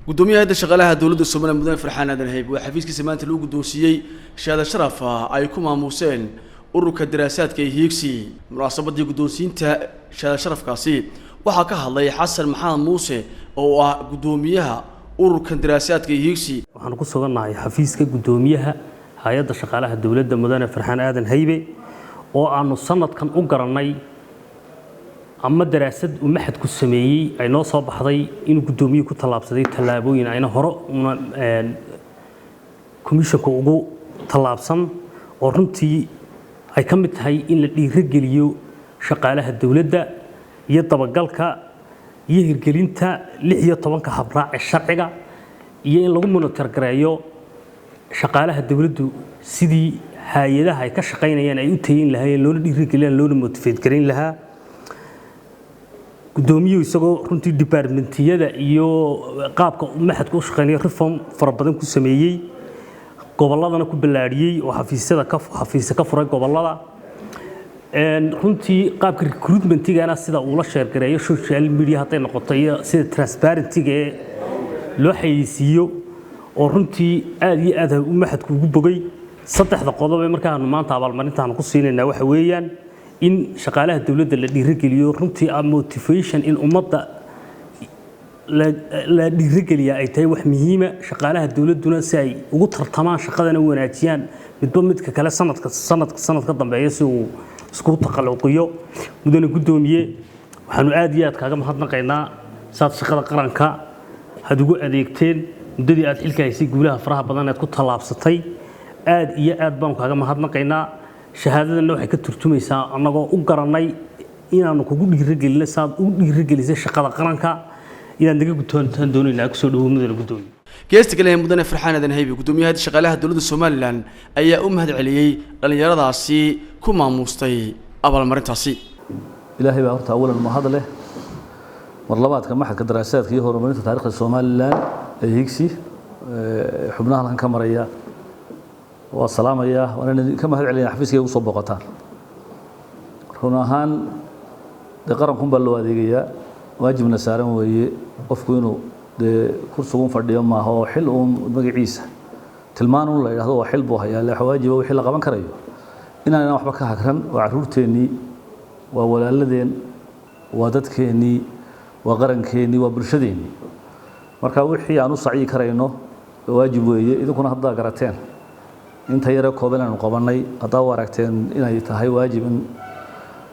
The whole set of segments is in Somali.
Gudoomiyaha hay'adda shaqaalaha dowladda Somaliland, mudane Farxaan Aadan Haybe, waa xafiiskiisa maanta lagu guddoonsiiyey shahaada sharaf ah ay ku maamuuseen ururka daraasaadka ee Hiigsi. Munaasabadii guddoonsiinta shahaada sharafkaasi waxaa ka hadlay Xasan Maxamed Muuse oo ah guddoomiyaha ururkan daraasaadka ee Hiigsi. Waxaanu ku sugannahay xafiiska guddoomiyaha hay-adda shaqaalaha dowladda, mudane Farxaan Aadan Haybe, oo aanu sanadkan u garannay ama daraasad uu maxadku sameeyey ay noo soo baxday inuu guddoomiyuhu ku tallaabsaday tallaabooyin ayna hore una komishanka ugu tallaabsan, oo runtii ay ka mid tahay in la dhiirogeliyo shaqaalaha dowladda iyo dabagalka iyo hirgelinta 16-ka habraac ee sharciga iyo in lagu monitor gareeyo shaqaalaha dowladdu sidii hay-adaha ay ka shaqaynayaan ay u tayin lahaayeen, loona dhiirigelin, loona motivate garayn lahaa. Guddoomiyuhu isagoo runtii departmentiyada iyo qaabka maxadku u shaqeynayo reform fara badan ku sameeyey, gobolladana ku ballaadhiyey oo xafiisyada ka xafiisyo ka furay gobollada, runtii qaabka recruitmentigana sida uu la share gareeyo social media hadday noqoto iyo sida transparentiga ee loo xayeysiiyo, oo runtii aad iyo aad u maxadku ugu bogay. Saddexda qodob ee markaanu maanta abaalmarintaanu ku siinaynaa waxa weeyaan in shaqaalaha dowladda la dhiirigeliyo, runtii motivation in ummadda la dhiirigeliyaa ay tahay wax muhiima, shaqaalaha dowladduna si ay ugu tartamaan shaqadana wanaajiyaan, midba midka kale sanadka sanadka sanad ka dambeeya si uu iskugu taqalluqiyo. Mudane guddoomiye, waxaanu aad iyo aad kaaga mahadnaqaynaa saad shaqada qaranka had ugu adeegteen muddadii aad xilka haysay, guulaha faraha badan eed ku tallaabsatay. Aad iyo aad baanu kaaga mahadnaqaynaa. Shahaadadanna waxay ka turjumaysaa annagoo u garannay inaanu kugu dhiirigelino saad ugu dhiirigelisay shaqada qaranka inaad naga guddoontaan doonaynaa. Kusoo dhawow, mudane guddoomiye. Geesta kale, mudane Farxaan Aadan Haybe, guddoomiyaha hay'adda shaqaalaha dowladda Somaliland, ayaa u mahad celiyey dhallinyaradaasi ku maamuustay abaalmarintaasi. Ilaahay baa horta awalan mahad leh. Mar labaadka, Maxadka Daraasaadka iyo Horumarinta Taariikhda Somaliland ee Higsi, xubnaha halkan ka maraya waa salaamaya, waana ka mahad celinaya xafiiskayga ugu soo booqataan. Run ahaan dee qarankun baa loo adeegayaa, waajibna saaran weeye. Qofku inuu dee kursigun fadhiyo maaha oo xil uun magaciisa tilmaan un la yidhahdo waa xil buu hayaa. Le waajiba wixii la qaban karayo inaanan waxba ka hagran. Waa carruurteennii, waa walaaladeen, waa dadkeennii, waa qarankeenii, waa bulshadeennii. Marka wixii aan u sacyi karayno waajib weeye. Idinkuna haddaa garateen inta yare kooban aanu qabannay, haddaa u aragteen inay tahay waajib in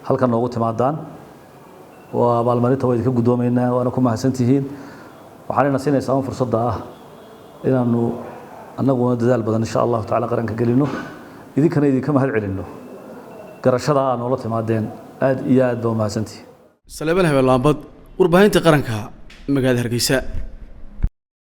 halkan noogu timaadaan, waa abaalmarinta waa idinka guddoomaynaa, waana ku mahadsantihiin. Waxaanayna siinaysaa un fursadda ah inaanu annaguna dadaal badan insha Allahu tacala qaranka gelino, idinkana idinka mahad celinno garashada aa noola timaadeen. Aad iyo aad baa u mahadsantihiin. Saleebaan Habeen Laambad, warbaahinta qaranka, magaalada Hargeysa.